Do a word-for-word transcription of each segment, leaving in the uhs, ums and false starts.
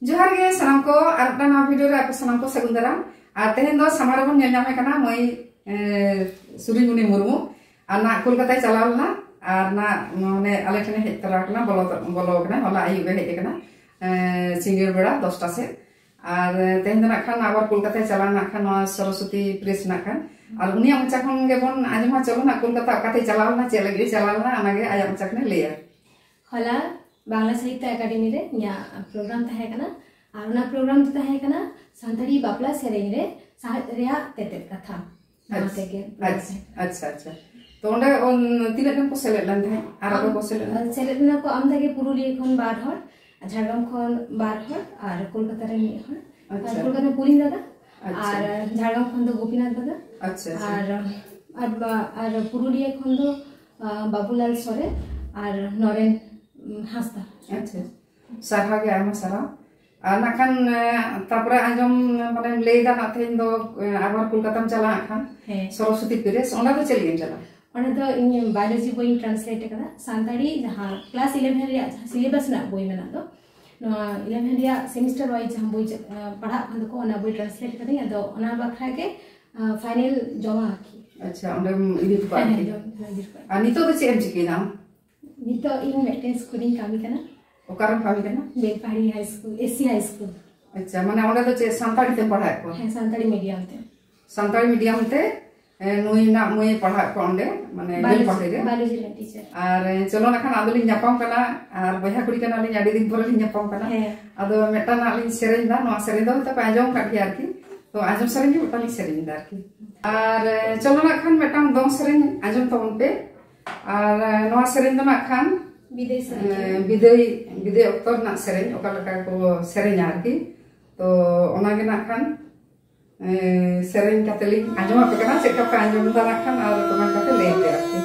ᱡᱚᱦᱟᱨ ᱜᱮ ᱥᱟᱱᱟᱢ ᱠᱚ, ᱟᱨ ᱢᱤᱫᱴᱟᱝ ᱱᱟᱣᱟ ᱵᱷᱤᱰᱤᱭᱳ ᱨᱮ ᱟᱯᱮ ᱥᱟᱱᱟᱢ ᱠᱚ ᱥᱟᱹᱜᱩᱱ ᱫᱟᱨᱟᱢ᱾ ᱟᱨ ᱛᱮᱦᱮᱧ ᱫᱚ ᱥᱟᱢᱟᱝ ᱨᱮᱵᱚᱱ ᱧᱮᱞ ᱧᱟᱢᱮ ᱠᱟᱱᱟ ᱢᱟᱹᱭ, ᱮ, ᱥᱩᱨᱤᱱᱢᱩᱱᱤ ᱢᱩᱨᱢᱩ᱾ ᱟᱨ ᱱᱟ ᱠᱳᱞᱠᱟᱛᱟᱭ ᱪᱟᱞᱟᱣ ᱞᱮᱱᱟ, ᱟᱨ ᱱᱟ ᱢᱟᱱᱮ ᱟᱞᱮ ᱴᱷᱮᱱᱮ ᱦᱮᱡ ᱛᱚᱨᱟ ᱟᱠᱟᱱᱟ, ᱵᱚᱞᱚ ᱛᱚ-, ᱵᱚᱞᱚ ᱟᱠᱟᱱᱟ, ᱦᱚᱞᱟ ᱟᱹᱭᱩᱵ ᱮ ᱦᱮᱡ ᱟᱠᱟᱱᱟ, ᱮ, ᱥᱤᱸᱜᱟᱹᱲ ᱵᱮᱲᱟ ᱫᱚᱥᱴᱟ ᱥᱮᱫ᱾ ᱟᱨ, ᱮ, ᱛᱮᱦᱮᱧ ᱫᱚ ᱱᱟᱜ ᱠᱷᱟᱱ ᱟᱵᱟᱨ ᱠᱳᱞᱠᱟᱛᱟᱭ ᱪᱟᱞᱟᱣ ᱱᱟᱜ ᱠᱷᱟᱱ ᱱᱚᱣᱟ ᱥᱚᱨᱚᱥᱚᱛᱤ ᱯᱨᱮᱥ ᱱᱟᱜ ᱠᱷᱟᱱ᱾ ᱟᱨ ᱩᱱᱤᱭᱟᱜ ᱢᱚᱪᱟ ᱠᱷᱚᱱ ᱜᱮᱵᱚᱱ ᱟᱸᱡᱚᱢᱟ, ᱪᱚᱞᱚ ᱱᱟᱜ ᱠᱳᱞᱠᱟᱛᱟ ᱚᱠᱟᱛᱮᱭ ᱪᱟᱞᱟᱣ ᱞᱮᱱᱟ, ᱪᱮᱫ ᱞᱟᱹᱜᱤᱫ ᱮ ᱪᱟᱞᱟᱣ ᱞᱮᱱᱟ, ᱚᱱᱟᱜᱮ ᱟᱭᱟᱜ ᱢᱚᱪᱟ ᱠᱷᱚᱱᱮ ᱞᱟᱹᱭᱟ᱾ ᱦᱚᱞᱟ ᱵᱟᱝᱞᱟ ᱥᱟᱦᱤᱛᱛᱚ ᱮᱠᱟᱰᱮᱢᱤ ᱨᱮ ᱤᱧᱟᱹᱜ ᱯᱨᱳᱜᱨᱟᱢ ᱛᱟᱦᱮᱸ ᱠᱟᱱᱟ, ᱟᱨ ᱚᱱᱟ ᱯᱨᱳᱜᱨᱟᱢ ᱫᱚ ᱛᱟᱦᱮᱸ ᱠᱟᱱᱟ ᱥᱟᱱᱛᱟᱲᱤ ᱵᱟᱯᱞᱟ ᱥᱮᱨᱮᱧ ᱨᱮ ᱥᱟᱶᱦᱮᱫ ᱨᱮᱭᱟᱜ ᱛᱮᱛᱮᱫ ᱠᱟᱛᱷᱟ᱾ ᱱᱚᱣᱟ ᱟᱪᱪᱷᱟ, ᱛᱮᱜᱮ ᱟᱪᱪᱷᱟ, ᱟᱪᱪᱷᱟ, ᱟᱪᱪᱷᱟ᱾ ᱛᱚ ᱚᱸᱰᱮ ᱚᱱ-, ᱛᱤᱱᱟᱹᱜ ᱜᱟᱱ ᱠᱚ ᱥᱮᱞᱮᱫ ᱞᱮᱱ ᱛᱟᱦᱮᱸᱫ? ᱟᱨ ᱚᱠᱚᱭ ᱠᱚ ᱥᱮᱞᱮᱫ ᱞᱮᱱᱟ? ᱟᱢ, ᱥᱮᱞᱮᱫ ᱞᱮᱱᱟ ᱠᱚ ᱟᱢᱫᱟ ᱜᱮ, ᱯᱩᱨᱩᱞᱤᱭᱟᱹ ᱠᱷᱚᱱ ᱵᱟᱨ ᱦᱚᱲ, ᱡᱷᱟᱲᱜᱨᱟᱢ ᱠᱷᱚᱱ ᱵᱟᱨ ᱦᱚᱲ, ᱟᱨ ᱠᱳᱞᱠᱟᱛᱟ ᱨᱮ ᱢᱤᱫ ᱦᱚᱲ᱾ ᱟᱪᱪᱷᱟ᱾ ᱠᱳᱞᱠᱟᱛᱟ ᱨᱮ ᱯᱩᱨᱤᱱ ᱫᱟᱫᱟ, ᱟᱪᱪᱷᱟ᱾ ᱟᱨ ᱡᱷᱟᱲᱜᱨᱟᱢ ᱠᱷᱚᱱ ᱫᱚ ᱜᱳᱯᱤᱱᱟᱛᱷ ᱫᱟᱫᱟ, ᱟᱪᱪᱷᱟ, ᱟᱪᱪᱷᱟ᱾ ᱟᱨ, ᱟᱨ ᱵᱟ-, ᱟᱨ ᱯᱩᱨᱩᱞᱤᱭᱟᱹ ᱠᱷᱚᱱ ᱫᱚ, ᱟ, ᱵᱟᱵᱩᱞᱟᱞ ᱥᱚᱨᱮᱱ ᱟᱨ ᱱᱚᱨᱮᱱ, ᱩᱢ, ᱦᱟᱸᱥᱫᱟ᱾ ᱟᱪᱪᱷᱟ, ᱥᱟᱨᱦᱟᱣ ᱜᱮ, ᱟᱭᱢᱟ ᱥᱟᱨᱦᱟᱣ᱾ ᱟᱨ ᱱᱟᱜ ᱠᱷᱟᱱ, ᱮ, ᱛᱟᱯᱚᱨᱮ ᱟᱸᱡᱚᱢ, ᱢᱟᱱᱮᱢ ᱞᱟᱹᱭ ᱮᱫᱟ ᱱᱟᱜ ᱛᱮᱦᱮᱧ ᱫᱚ, ᱮ, ᱟᱵᱟᱨ ᱠᱳᱞᱠᱟᱛᱟᱢ ᱪᱟᱞᱟᱜ ᱠᱷᱟᱱ, ᱦᱮᱸ᱾ ᱥᱚᱨᱚᱥᱚᱛᱤ ᱯᱨᱮᱥ, ᱚᱸᱰᱮ ᱫᱚ ᱪᱮᱫ ᱞᱟᱹᱜᱤᱫ ᱮᱢ ᱪᱟᱞᱟᱜᱼᱟ? ᱚᱸᱰᱮ ᱫᱚ ᱤᱧ ᱵᱟᱭᱳᱞᱚᱡᱤ ᱵᱳᱭᱤᱧ ᱴᱨᱟᱱᱥᱞᱮᱴ ᱟᱠᱟᱫᱟ, ᱥᱟᱱᱛᱟᱲᱤ ᱡᱟᱦᱟᱸ ᱠᱞᱟᱥ ᱤᱞᱮᱵᱷᱮᱱ ᱨᱮᱭᱟᱜ ᱡᱟᱦᱟᱸ ᱥᱤᱞᱮᱵᱟᱥ ᱨᱮᱱᱟᱜ ᱵᱳᱭ ᱢᱮᱱᱟᱜ ᱫᱚ, ᱱᱚᱣᱟ ᱤᱞᱮᱵᱷᱮᱱ ᱨᱮᱭᱟᱜ ᱥᱮᱢᱤᱥᱴᱟᱨ ᱣᱟᱭᱤᱡ ᱡᱟᱦᱟᱸ ᱵᱳᱭ ᱪᱟ-, ᱮ, ᱯᱟᱲᱦᱟᱜ ᱠᱟᱱ ᱫᱚᱠᱚ, ᱚᱱᱟ ᱵᱳᱭ ᱴᱨᱟᱱᱥᱞᱮᱴ ᱠᱟᱹᱫᱟᱹᱧ᱾ ᱟᱫᱚ ᱚᱱᱟ ᱵᱟᱠᱷᱨᱟ ᱜᱮ, ᱟ, ᱯᱷᱟᱭᱱᱮᱞ ᱡᱚᱢᱟ ᱟᱨᱠᱤ᱾ ᱟᱪᱪᱷᱟ, ᱚᱸᱰᱮᱢ ᱤᱫᱤ ᱦᱚᱴᱚ ᱠᱟᱜᱼᱟ ᱦᱮᱸ, ᱦᱮᱸ, ᱟᱨᱠᱤ? ᱡᱚᱢ, ᱡᱚᱢᱟ ᱤᱫᱤ ᱦᱚᱴᱚ ᱠᱟᱜᱼᱟ᱾ ᱟᱨ ᱱᱤᱛᱚᱜ ᱫᱚ ᱪᱮᱫ ᱮᱢ ᱪᱤᱠᱟᱹᱭᱮᱫᱟ ᱟᱢ? ᱱᱤᱛᱚᱜ ᱤᱧ ᱢᱤᱫᱴᱮᱱ ᱥᱠᱩᱞ ᱨᱤᱧ ᱠᱟᱹᱢᱤ ᱠᱟᱱᱟ᱾ ᱚᱠᱟᱨᱮᱢ ᱠᱟᱹᱢᱤ ᱠᱟᱱᱟ? ᱵᱮᱞᱯᱟᱦᱟᱲᱤ ᱦᱟᱭ ᱥᱠᱩᱞ, ᱮᱥ ᱥᱤ ᱦᱟᱭ ᱥᱠᱩᱞ᱾ ᱟᱪᱪᱷᱟ, ᱢᱟᱱᱮ ᱚᱸᱰᱮ ᱫᱚ ᱪᱮᱫ ᱥᱟᱱᱛᱟᱲᱤ ᱛᱮᱢ ᱯᱟᱲᱦᱟᱣᱮᱫ ᱠᱚᱣᱟ? ᱦᱮᱸ, ᱥᱟᱱᱛᱟᱲᱤ ᱢᱤᱰᱤᱭᱟᱢ ᱛᱮ᱾ ᱥᱟᱱᱛᱟᱲᱤ ᱢᱤᱰᱤᱭᱟᱢ ᱛᱮ, ᱮ, ᱱᱩᱭ ᱱᱟᱜ ᱢᱟᱹᱭᱮ ᱯᱟᱲᱦᱟᱣᱮᱫ ᱠᱚᱣᱟ ᱚᱸᱰᱮ, ᱢᱟᱱᱮ ᱵᱟᱭᱳᱞᱚᱡᱤ, ᱵᱮᱞᱯᱟᱦᱟᱲᱤ ᱨᱮ᱾ ᱵᱟᱭᱳᱞᱚᱡᱤ ᱨᱮᱱ ᱴᱤᱪᱟᱨ᱾ ᱟᱨ, ᱮ, ᱪᱚᱞᱚ ᱱᱟᱜ ᱠᱷᱟᱱ ᱟᱫᱚ ᱞᱤᱧ ᱧᱟᱯᱟᱢ ᱠᱟᱱᱟ, ᱟᱨ ᱵᱚᱭᱦᱟ ᱠᱩᱲᱤ ᱠᱟᱱᱟ ᱞᱤᱧ, ᱟᱹᱰᱤ ᱫᱤᱱ ᱯᱚᱨᱮ ᱞᱤᱧ ᱧᱟᱯᱟᱢ ᱠᱟᱱᱟ᱾ ᱦᱮᱸ᱾ ᱟᱫᱚ ᱢᱤᱫᱴᱟᱝ ᱱᱟᱜ ᱞᱤᱧ ᱥᱮᱨᱮᱧ ᱫᱟ, ᱱᱚᱣᱟ ᱥᱮᱨᱮᱧ ᱫᱚ ᱦᱚᱭᱛᱳ ᱯᱮ ᱟᱸᱡᱚᱢ ᱟᱠᱟᱫ ᱜᱮᱭᱟ ᱟᱨᱠᱤ, ᱛᱚ ᱟᱸᱡᱚᱢ ᱥᱮᱨᱮᱧ ᱜᱮ ᱢᱤᱫᱴᱟᱝ ᱞᱤᱧ ᱥᱮᱨᱮᱧ ᱫᱟ ᱟᱨᱠᱤ᱾ ᱟᱨ, ᱮ, ᱪᱚᱞᱚ ᱱᱟᱜ ᱠᱷᱟᱱ ᱢᱤᱫᱴᱟᱝ ᱫᱚᱝ ᱥᱮᱨᱮᱧ ᱟᱸᱡᱚᱢ ᱛᱟᱵᱚᱱ ᱯᱮ᱾ ᱟᱨ, ᱮ, ᱱᱚᱣᱟ ᱥᱮᱨᱮᱧ ᱫᱚ ᱱᱟᱜ ᱠᱷᱟᱱ, ᱵᱤᱫᱟᱹᱭ ᱥᱮᱨᱮᱧ᱾ ᱮ, ᱵᱤᱫᱟᱹᱭ, ᱵᱤᱫᱟᱹᱭ ᱚᱠᱛᱚ ᱨᱮᱱᱟᱜ ᱥᱮᱨᱮᱧ ᱚᱠᱟ ᱞᱮᱠᱟ ᱠᱚ ᱥᱮᱨᱮᱧᱟ ᱟᱨᱠᱤ᱾ ᱛᱚ ᱚᱱᱟᱜᱮ ᱱᱟᱜ ᱠᱷᱟᱱ, ᱮ, ᱥᱮᱨᱮᱧ ᱠᱟᱛᱮ ᱞᱤᱧ ᱟᱸᱡᱚᱢ ᱟᱯᱮ ᱠᱟᱱᱟ, ᱪᱮᱫ ᱞᱮᱠᱟ ᱯᱮ ᱟᱸᱡᱚᱢ ᱮᱫᱟ ᱱᱟᱜ ᱠᱷᱟᱱ, ᱟᱨ ᱠᱚᱢᱮᱱᱴ ᱠᱟᱛᱮ ᱞᱟᱹᱭ ᱯᱮ ᱟᱨᱠᱤ᱾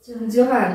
ᱡᱚᱦᱟᱨ᱾